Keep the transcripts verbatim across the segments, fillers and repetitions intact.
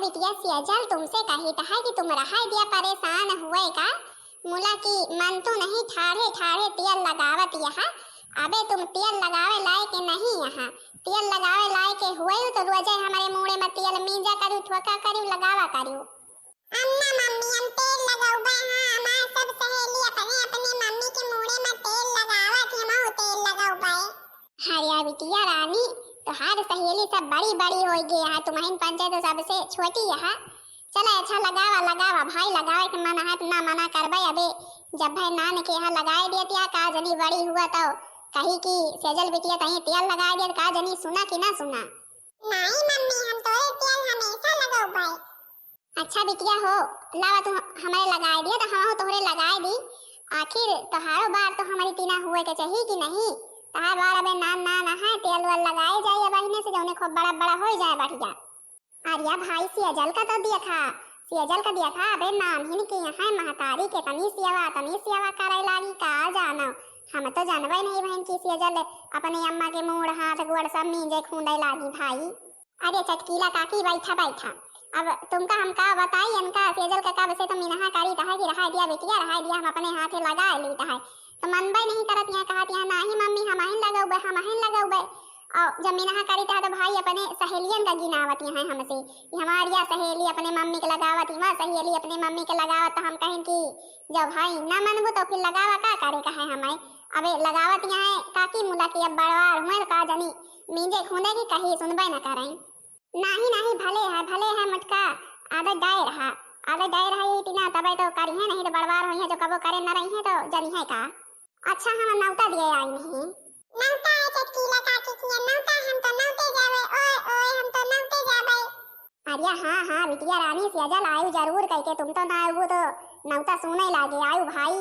बिटिया सेजल, तुमसे कहित है कि तुम रहा दिया परेशान हुए का, मुला कि मन तो नहीं ठाढ़े ठाढ़े तेल लगावत यहा। अबे तुम तेल लगावे लायक नहीं यहा, तेल लगावे लायक हुए तो रोजे हमरे मूड़े में तेल मींजा करू, ठोका करू, लगावा करू। अम्मा मम्मी, हम तेल लगौबे, हाँ, हमार सब सहेली अपने अपने मम्मी के मूड़े में तेल लगावत, हमहू तेल लगौबे। अरे बिटिया रानी, तोहार सहेली सब बड़ी बड़ी होइ गई है, तुमहिन पंचे तो सबसे छोटी है। चला अच्छा लगावा, लगावा भाई, लगावे के मन है तो ना मना करबे। अबे जब भाई नान के यहाँ लगाए दिया का जनी बड़ी हुआ तो कही कि सेजल बिटिया तही तेल लगाए दिया, का जनी सुना कि ना सुना? नहीं मम्मी, हम तोरे तेल हमेशा लगौबे। अच्छा बिटिया हो, लावा तू हमरे लगाए दिया तो हमहू तोहरे लगाए दी। आखिर तोहारो बार तो हमारी तीना हुए के चाहिए कि नहीं? तोहार बार अबे नान नान है, तेल वेल लगाए जाए अब अहिने से जौने खूब बड़ा बड़ा होइ जाए बढ़िया। अरे भाई सेजल का तो देखा, सेजल का देखा, अबे नाम ही नहीं किया है महतारी के तनी सेवा, तनी सेवा करे लागी का जानो। हम तो जानबे नहीं बहन की सेजल अपने अम्मा के मूड़ हाथ गोड़ सब मींजे खूंदे लागी भाई। अरे चटकीला काकी, बैठा, बैठा। अब तुमका हम का बताई, इनका सेजल का कब से तो मिनहा करी, कहा कि रहा दिया बिटिया, रहा दिया, हम अपने हाथे लगा ली, कहा। तो मनबे नहीं करत यहाँ, कहत यहाँ, "नाही मम्मी, हम अहिन लगौबे, हम अहिन लगौबे।" और जब मिनहा करी, कहा तो भाई अपने सहेलियन का गिनावत यहाँ हमसे, कि हमार या सहेली अपने मम्मी के लगावत, हमार सहेली अपने मम्मी के लगावत, तो हम कहें कि जब भाई ना मनबो तो फिर लगावा का करे, कहे हमें। अबे लगावत यहाँ काकी मुला की अब बड़वार हुए का जनी मींजे खूंदे की कही सुनबे न करें। नाही, नाही, भले है, भले है मोटका, आदत डाए रहा, आदत डाए रहा यही तीना, तबे तो करिहे, नहीं तो बड़वार होइहे जो कबो करे न रहिहे तो जनिहे का। अच्छा, हम नौता दिए आई नहीं। नौता है चटकीला काकी किया, नौता, हम तो नौते जाबे, ओए, ओए, हम तो नौते जाबे। अरे हाँ, हाँ, बिटिया रानी सेजल आयु जरूर कह के, तुम तो ना आयु तो नौता सुने लागे, आयु भाई।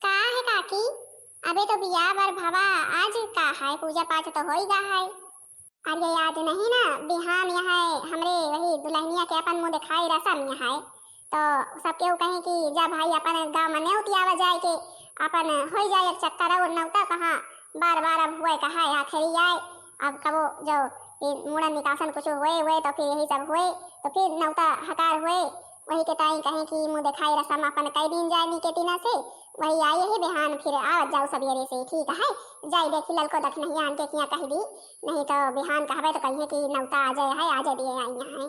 का है काकी, अबे तो बियाह बर भवा, आज का है, पूजा पाठ तो होई गा है। अरे याद नहीं ना, बिहान यहाँ है हमरे वही दुल्हनिया के अपन मुँह दिखाई रसम यहाँ है, तो सब केहू कहे कि जा भाई अपन गाँव में नेवतियावा जाए के अपन होई जाए एक चक्कर और नौता कहाँ बार बार अब हुए कहा है आखिरी आए। अब कबो जो ये मूड़न निकासन कुछ हुए हुए तो फिर यही सब हुए, तो फिर नौता हकार हुए, वही के ताई कहे कि मुँह दिखाई रसम अपन कई दिन जाए नी के तीना से, वही आई यही बिहान फिर आवत जाऊ सबेरे से, ठीक है। जाई देखी ललको दखनहिया आन के किया कह दी, नहीं तो बिहान कहबे तो कहिए कि नौता आ जाए है, आ जाए दिए आई यहाँ है।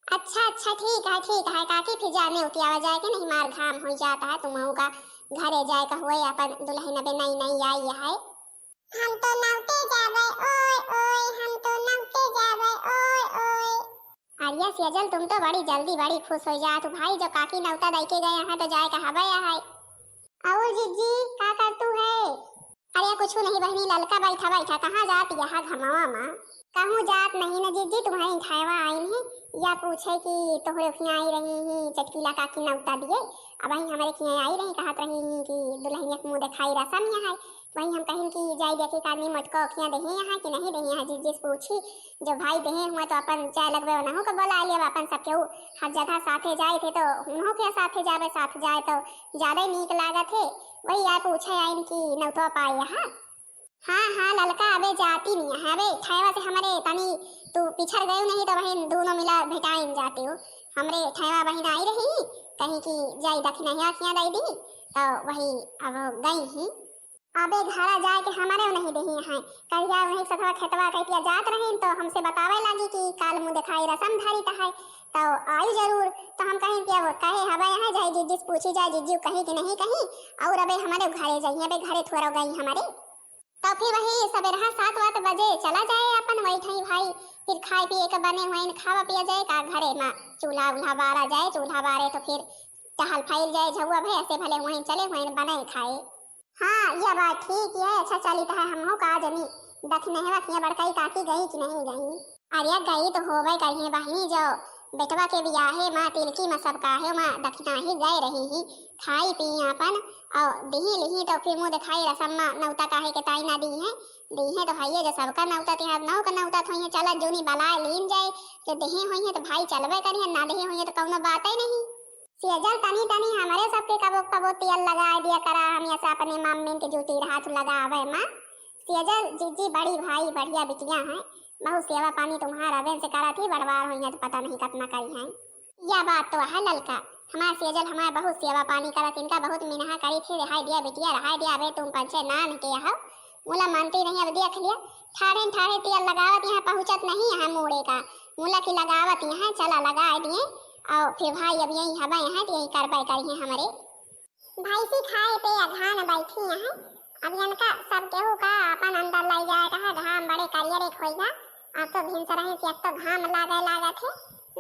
अच्छा, अच्छा, ठीक है, ठीक है काकी, फिर जाने उतियावा जाए के, नहीं मार घाम हो जाता है, तुम का घरे जाए का हुए, अपन दुल्हन अबे नई नई आई है। हम तो नौते जाबे, ओए, ओए, हम तो नौते जाबे, ओए, ओए। अरे सेजल, तुम तो बड़ी जल्दी बड़ी खुश हो जात हो भाई, जो काकी नौता दई के गए हैं तो जाए का हबे है। और जिज्जी, का करतू है? अरे कुछ नहीं बहनी, ललका बैठा बैठा, कहाँ जात यहाँ घमवा मा? कहूँ जात नहीं न जिज्जी, तुम्हारी ठायवा आई नहीं, या पूछे कि तोहरे खिया आई रही ही चटकीला काकी नौता दिए, अब वही हमारे खिया आई रही, कहत रही ही कि दुल्हनिया के मुँह दिखाई रसम यहाँ है, वही हम कहिन कि जाई देखी कानी मोटको खिया देहे यहाँ कि नहीं देहे यहाँ, जिज्जी से पूछी, जो भाई देहे हुए तो अपन चाय लगबे उनहु के बोला लिया, अपन सब केहू हर जगह साथे जाए थे तो उनहु के साथे जाबे, साथ जाए तो ज्यादा ही नीक लागत है। वही आए पूछे आइन कि नौतवा पाए यहाँ। हाँ, हाँ, ललका अबे जाती नहीं है, अबे ठेवा से हमरे तनी तू पिछड़ गयू नहीं तो बहिन दोनों मिला भेटाइन जाती हो। हमरे ठेवा बहिन आई रही, कहीं कि जाई दखिनहिया खिया दई दी, तो वही अब गई ही। अबे घरा जाए के हमरे नहीं देही है, कहिया वही सथवा खेतवा कहिया जात रही तो हमसे बतावे लागी कि काल मुँह दिखाई रसम धरी त है, तो आई जरूर। तो हम कहीं कि अब कहे हबे यहाँ जाई जिज्जी से पूछी जाए, जिज्जी कहीं कि नहीं कहीं, और अबे हमारे घरे जाइए, अबे घरे थोड़ा गई हमारे। तो फिर वही सबेरहा सात वात बजे चला जाए अपन वही ठाई भाई, फिर खाए पिए के बने हुए खावा पिया जाए का घरे में, चूल्हा उल्हा बारा जाए, चूल्हा बारे तो फिर टहल फैल जाए झउआ भे, ऐसे भले हुए चले हुए बने खाए। हाँ, यह बात ठीक है। अच्छा चलित है, हमहू का जनी दखिनहवा किया बड़काई काकी गई कि नहीं गई। अरे गई तो होबे करिहे बहिनी, जो बेटवा के बियाहे माँ तिलकी में सब काहे माँ दखिनाही गए रही ही, खाई पी आपन और दिही लिही तो फिर मुँह दिखाई रसम माँ नौता काहे के ताई ना दी है, दी है तो हइये जो सबका नौता तिहार नौ का नौता थोइहे चला जूनी बलाए लीन जाए, जो देहे होइहे तो भाई चलबे करिहे, ना देहे होइहे तो कौनो बात ही नहीं। सेजल तनी तनी हमरे सबके कबो कबो तेल लगाए दिया करा, हम ऐसे अपने मम्मी के जूती रहा तू लगावे माँ। सेजल जिज्जी बड़ी भाई बढ़िया बिटिया है, बहुत सेवा पानी तुम्हार अबेन से करत ही, बड़वार होइहैं त पता नहीं कतना करिहैं। या बात तो है ललका, हमार सेजल हमार बहुत सेवा पानी करत, इनका बहुत मिनहा करी थे, रहाय दिया बिटिया, रहाय दिया, अबे तुम पंचे नान के हौ। मुला मानती नहीं, अब देख लिया, ठाढ़े ठाढ़े तेल लगावत यहाँ पहुँचत नहीं यहाँ मूड़े का। मुला की लगावत यहाँ, चला लगाय दिए, और फिर भाई अब यही हबे यहाँ, त यही करबे करिहैं हमरे। भैंसी खाए पे अघान बैठी हैं। अब इनका सब केहू का अपन अंदर लई जाए का है, घाम बड़े करियर एक होइगा। अब तो भिनसरही से एक तो घाम लागे लागत है।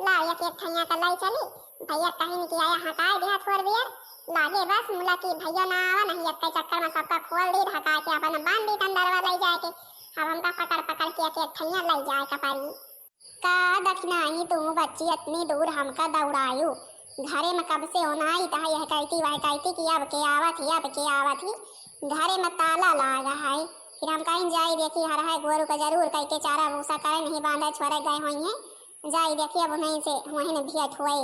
ला एक एक ठैया का लई चली। भैया कहिन कि आया हटाए दिया थोड़ बियर। लागे बस मुला की भैया ना आवा, नहीं एक चक्कर में सबका खोल दी, ढका के अपन बांध दी अंदरवा लई जाए के। अब हमका पकड़ पकड़ के एक एक ठैया लई जाए का परी। का दखिनाही तू बच्ची, इतनी दूर हमका दौड़ायु? घरे में कब से ओनाई तहा यह कहती वह कहती कि अब के आवत ही, अब के आवत ही। घरे में ताला लाग है। फिर हम कहीं जाई देखी हर है गोरू का जरूर कह के चारा भूसा करे नहीं बांधे छोड़े गए होइहैं। जाई देखी अब उन्हीं से वहीं भेंट हुए।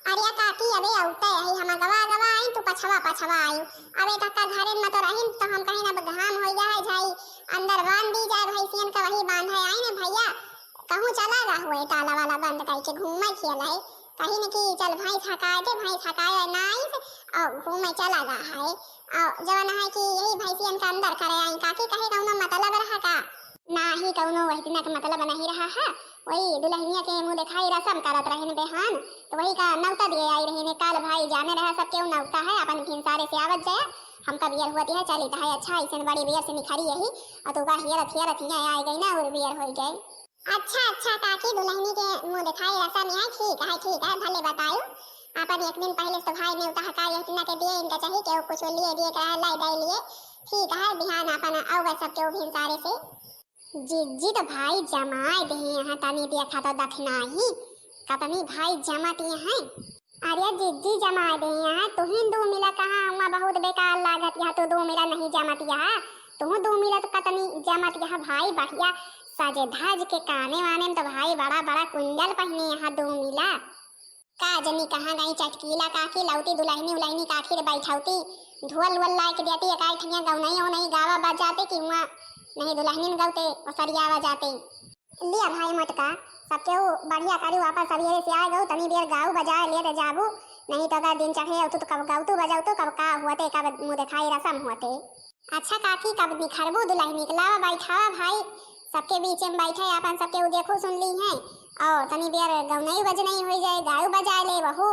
अरे काकी, अबे औते अही, हम अगवा अगवा आई, तू पछवा पछवा आई। अबे काका घरे में तो रहिन, तो हम कहिन अब घाम होई जाए, जाई अंदर बांध दी जाए भैंसियन का, वही बांधे आई ने भैया। कहूँ चला गा हुए, ताला वाला बंद करके घूमे खेल है। कहिन कि चल भैंस हकाए दे, भैंस हकाए ना आई से, और घूमे चला गा है। और जवन है कि यही भैंसियन का अंदर करे आई, काकी कहे कौनो मतलब रहा का? नाही कौनो वही दिना के मतलब नहीं रहा है। वही दुल्हनिया के मुँह देखाई रसम करत रहिन बेहान, तो वही का नौता दिए आई रहिन। काल भाई जाने रहा सब केहू नौता है, अपन भिनसारे से आवत जाया। हमका बियर हुअत है, चलित है। अच्छा, ऐसे बड़ी बियर से निखरी यही, और तू का हेरत हेरत हियाँ आए गई ना, और बियर हो गई। अच्छा, अच्छा काकी, दुल्हनी के मुँह देखाई रसम है, ठीक है, ठीक है, भले बतायु। अपन एक दिन पहले से तो भाई नेवता हका यही दिना के दिए, इनका चाहिए केहू कुछ लिए दिए के रहा, लाई दे लिए। ठीक है, बिहान अपन आउबे सब केहू भिनसारे से। जिज्जी तो भाई जमाए देहे हैं, तनी देखा तो दखिनाही, कतनी भाई जमत हैं। अरे जिज्जी जमाए देहे हैं, तुहिन दू मिला कहाँ हुआ, बहुत बेकार लागत यहाँ, तू दू मिला नहीं जमत यहाँ, तू दू मिला तो कतनी जमत यहाँ भाई, बढ़िया सजे धज के काने वाने में तो भाई बड़ा बड़ा कुंडल पहने यहाँ दू मिला। का जनी कहाँ गई चटकीला काकी, लौती दुलहिनी उलहिनी काकी रे बैठौती, ढोल वोल लाए के देती, एकाई ठनिया गौनई औनई गावा बजाते कि हुआ नहीं दुलहिनिन गौते ओसरियावा जाते। लिया भाई मोटका, सब केहू बढ़िया करू, आपन सबेरे से आए गऊ, तनी देर गाऊ बजाए लेत जाबू, नहीं तो अगर दिन चढ़े अउतू तो कब गौतू बजौतू, कब का हुअते, कब मुँह देखाई रसम हुअते। अच्छा काकी, कब निखरबू दुलहिनी के? लावा बैठावा भाई, सबके बीच में बैठे, आपन सबके उ देखू सुन ली हैं, और तनी देर गौनई बजनई होई जाए, गायु बजाए ले बहू।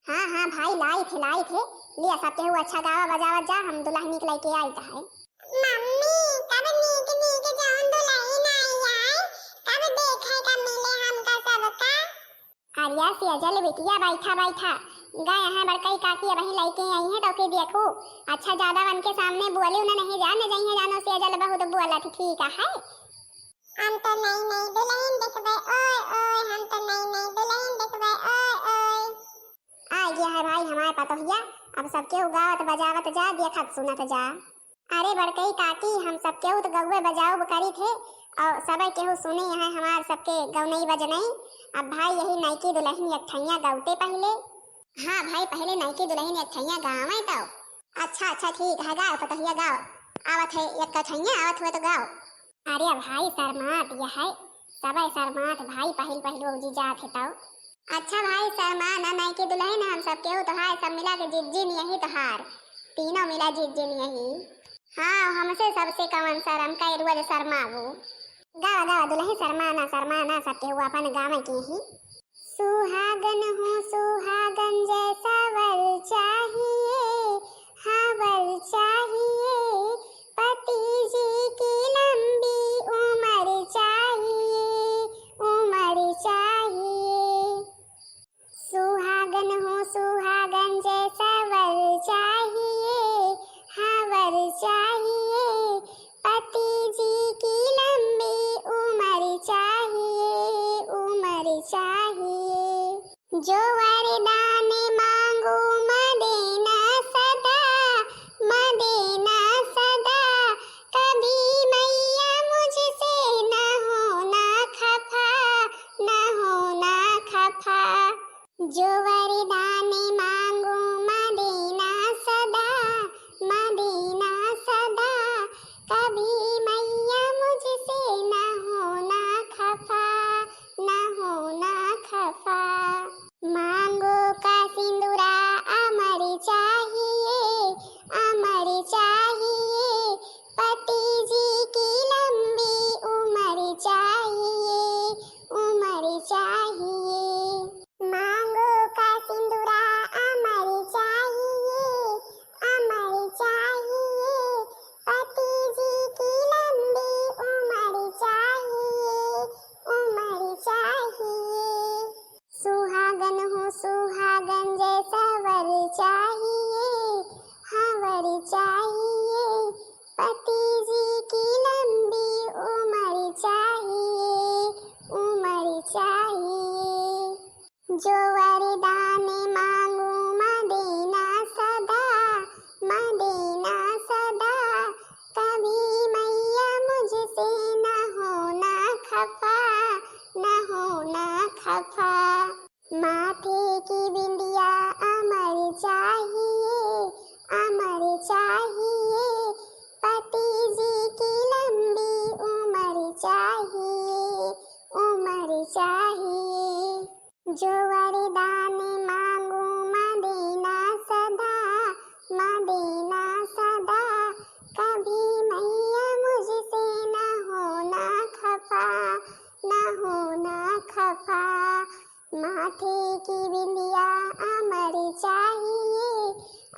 हाँ हाँ भाई, लाई थे, लाई थे, लिया सब केहू अच्छा गावा बजावत जा, हम दुलहिनी के लेके आई है। मम्मी, कब नीक नीक जौन दुलहिन आई आए, कब देखे का मिले हमका सबका। अरिया सेजल बिटिया, बैठा बैठा। गए हैं बड़कई काकी, अबहीं लइके आई हैं, तो फिर देखू। अच्छा, ज्यादा वन के सामने बोली उन्हें नहीं जान जाइए, जानो सेजल बहुत बोलत, ठीक है। हम तो नई नई दुलहिन देखबे, ओए ओए, हम तो नई नई दुलहिन देखबे, ओए ओए। आ गया है भाई हमारे पतोहिया, अब सबके गावत बजावत जा, देखत सुनत जा। अरे बड़कई काकी, हम सब केहू तो गउए बजाउब करी थे और सबे केहू सुने हैं हमार सबके गउनई बजनई। अब भाई यही नयकी दुलहिन एक ठैया गउते पहिले। हाँ भाई, पहिले नयकी दुलहिन एक ठैया गावे तो। अच्छा अच्छा ठीक है, गाओ पतोहिया गाओ। आवत है एक ठैया, आवत हुए तो गाओ। अरे भाई शर्मात यह है, सबे शर्मात भाई, पहिल पहिल भौजी जात है तौ। अच्छा भाई, शर्मा ना, नयकी दुलहिन हम सब केहू तोहार, सब मिला के जिज्जिन यही तोहार, तीनों मिला जिज्जिन यही। हाँ, हमसे सबसे कवन शर्म, कई रोज शर्माबू। गावा, गावा दुलहिन, शर्मा ना, शर्मा ना, सब केहू अपन गावे के ही। सुहागन हूँ सुहागन जैसा वर चाहिए, हाँ वर चाहिए, पति जी की लंबी उम्र चाहिए, उम्र चाहिए। सुहागन हूँ सुहागन जैसा वर चाहिए, हाँ वर चाहिए, पति जी की लंबी उम्र चाहिए, उम्र चाहिए। जो वरदान मांगू मैं देना सदा, मैं देना सदा, कभी मैया मुझसे न होना खफा, न होना खफा। जो वरदान मांगू मैं देना सदा, मैं देना सदा, पति जी की लंबी उमर चाहिए, उमर चाहिए। जो वरदान मांगू माँ देना सदा, माँ देना सदा। कभी मैया मुझसे न होना खफा, न होना खफा। माथे की बिंदिया अमर चाहिए, अमर चाहिए। पति जी की लंबी उमर चाहिए, उमर चाहिए। जो वरदान मांगू माँ देना सदा, माँ देना सदा। कभी मैया मुझसे न होना खफा, न होना खफा। माथे की बिंदिया अमर चाहिए,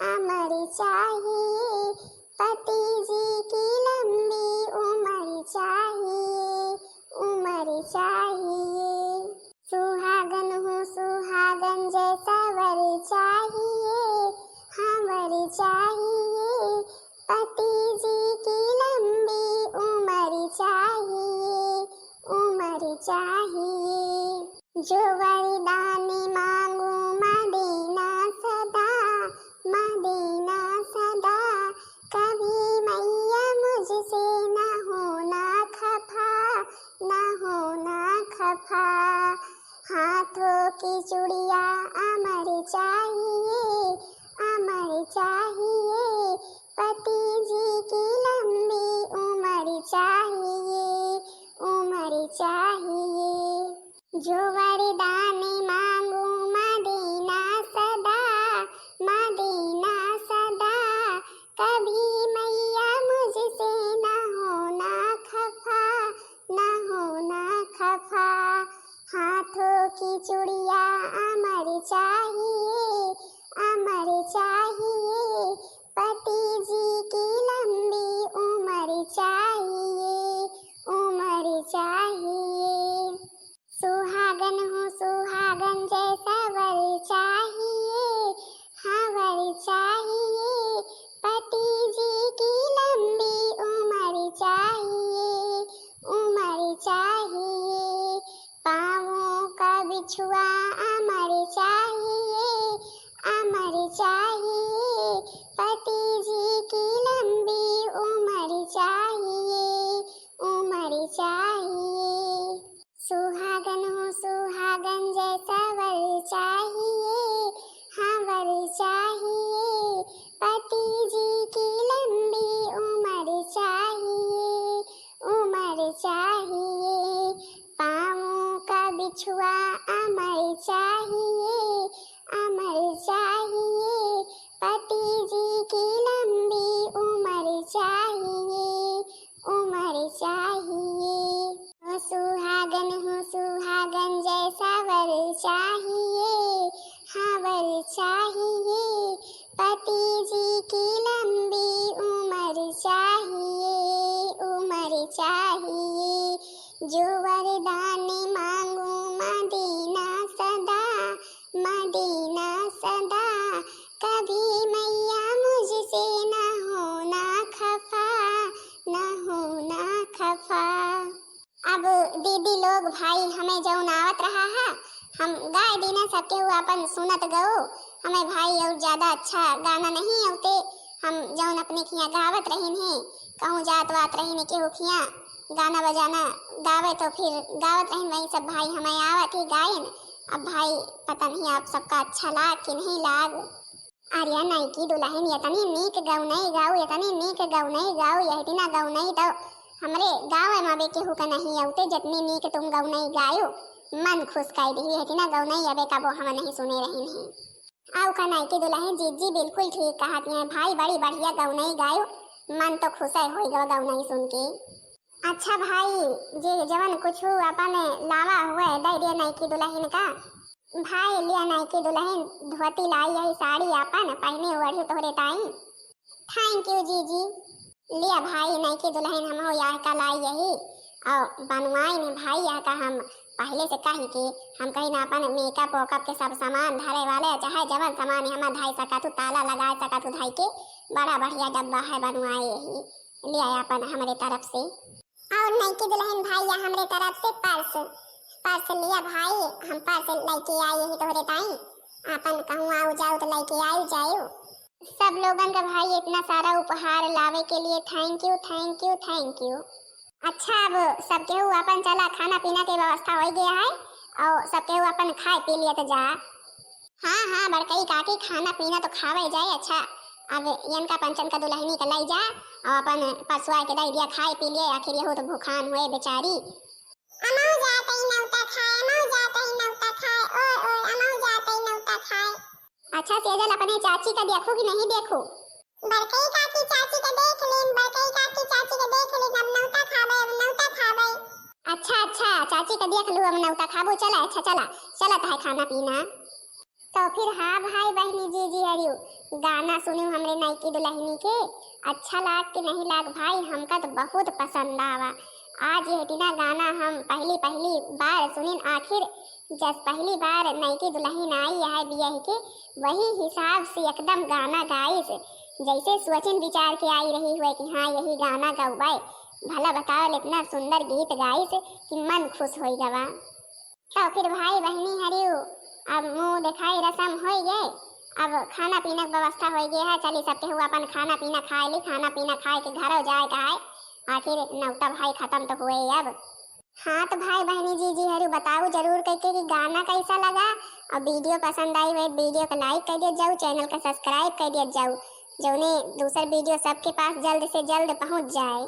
अमर चाहिए। पति जी की लंबी उमर चाहिए, उमर चाहिए। सुहागन हूँ सुहागन जैसा वर चाहिए, हाँ वर चाहिए। पति जी की लंबी उमर चाहिए, उमर चाहिए। जो वरदान मांगू माँ देना सदा, माँ देना सदा। कभी मैया मुझसे न होना खफा, न होना खफा। हाथों की चूड़िया अमर चाहिए, अमर चाहिए। पति जी की लंबी उमर चाहिए, उमर चाहिए। जो वरदान मांगू माँ देना सदा, माँ देना सदा। कभी मैया मुझसे न होना खफा, न होना खफा। हाथों की चूड़िया अमर चाहिए, अमर चाहिए। पति जी की लंबी उमर चाहिए, उमर चाहिए। सुहागन हूँ सुहागन जैसा वर चाहिए, हाँ वर चाहिए। पति जी की लंबी उमर चाहिए, उमर चाहिए। पाँवों का बिछुआ अमर चाहिए, अमर चाहिए। पति जी की लंबी उमर चाहिए, उमर चाहिए। सुहागन हूँ सुहागन जैसा वर चाहिए, हाँ वर चाहिए। पति जी की लंबी उमर चाहिए, उमर चाहिए। पाँवों का बिछुआ अमर चाहिए, अमर चाहिए। पति जी की लंबी उमर चाहिए, उमर चाहिए। ओ सुहागन हूँ सुहागन जैसा वर चाहिए, हाँ वर चाहिए। पति जी की लंबी उमर चाहिए, उमर चाहिए। जो वरदान मांगू माँ देना सदा, माँ देना सदा। कभी मैया मुझसे न होना खफा, न होना खफा। अब दीदी लोग, भाई, हमें जौन आवत रहा है, हम गाय दीना, सब केहू आपन सुनत गओ। हमें भाई और ज्यादा अच्छा गाना नहीं अउते, हम जौन अपने किहाँ गावत रहिन है, कहूँ जात वात रहिन केहू किहाँ गाना बजाना गावे तो फिर गावत रहिन, वही सब भाई हमें आवत ही गाइन। अब भाई, पता नहीं आप सबका अच्छा लाग कि नहीं लाग। अरे नैकी दुलहिन, एतनी नीक गौनई गाउ, एतनी नीक गौनई गाउ, यहटिना गौनई तो हमरे गाँव मा बे केहू का नहीं अउते, जतनी नीक तुम गौनई गायो, मन खुस कइ दिहु, यहटिना गौनई अबे कबो हम नहीं सुने रहिन है। आउ का नैकी दुलहिन, जीजी बिल्कुल ठीक कहत हैं भाई, बड़ी बढ़िया गौनई गायो, मन तो खुसै होइ गवा गौनई सुन के। अच्छा भाई, जे जवन कुछु अपन लावा हुए दइ दिया नैकी दुलहिन का। भाई लिया नैकी दुलहिन धोती लाई यही, साड़ी आपन पहिने ओढ़ी तोहरे ताई। Thank you जीजी। लिया भाई नैकी दुलहिन हमहू यह का लाई यही, और बनवाइन भाई यह का हम पहिले से कही कि हम कहीं ना अपन makeup वेकअप के सब सामान धरे वाले, चाहे जवन सामान हम धइ सकत हू, ताला लगाइ सकत हू धइ के, बड़ा बढ़िया डब्बा है बनवाए यही। लिया आपन हमरे तरफ से। और नइकी दुलहिन भाई या हमरे तरफ से पर्स, पर्स लिया भाई, हम पर्स लइके आए यही तोहरे ताई। आपन कहूँ आउ जाउ तो लइके आउ जाउ। सब लोगन का भाई इतना सारा उपहार लावे के लिए thank you, thank you, thank you। अच्छा, अब सब केहू आपन चला, खाना पीना के व्यवस्था होइ गया है और सब केहू आपन खाए पी लिया तो जा। हाँ, हाँ, बड़कई काकी, खाना पीना तो खावे जाए। अच्छा, अब इनका पंचन का दुलहिनी का लई जा और आपन परसुआ के दई दिया, खाए पी लिए, आखिर यहू तो भूखान हुए बेचारी। अमऊ जात ही नौता खाए, अमऊ जात ही नौता खाए, ओए, ओए, अमऊ जात ही नौता खाए। अच्छा सेजल, अपने चाची का देखू कि नहीं देखू? बड़कई काकी चाची का देख लेन, बड़कई काकी चाची का देख लेन, अब नौता खाबे, अब नौता खाबे। अच्छा, अच्छा, चाची का देख लू, अब नौता खाबू, चला, अच्छा, चला, चलत है खाना पीना। तो फिर हाँ भाई बहनी, जीजी हरियो, गाना सुनियो हमरे नइकी दुलहिनी के, अच्छा लाग कि नहीं लाग भाई, हमका तो बहुत पसंद आवा। आज यह दिना गाना हम पहली, पहली बार सुनिन, आखिर जस पहली बार नइकी दुलहिन आई है बियाह के, वही हिसाब से एकदम गाना गाइस, जैसे सोचिन विचार के आई रही हुए कि हाँ, यही गाना गौबे। भला बताओ, इतना सुंदर गीत गाइस कि मन खुश होई गवा। तो फिर भाई बहनी हरियो, अब मुँह देखाई रसम होई गए, अब खाना पीना के व्यवस्था होई गए है। चली सब केहू अपन खाना पीना खाए ली, खाना पीना खाए के घरों जाए का है, आखिर नौता भाई खत्म तो हुए अब। हाँ तो भाई बहनी, जीजी हरियो, बताओ जरूर करके कि गाना कैसा लगा, और वीडियो पसंद आई हुई वीडियो को like कर दिया जाओ, चैनल का subscribe कर दिया जाओ, जौने दूसर वीडियो सबके पास जल्द से जल्द पहुँच जाए।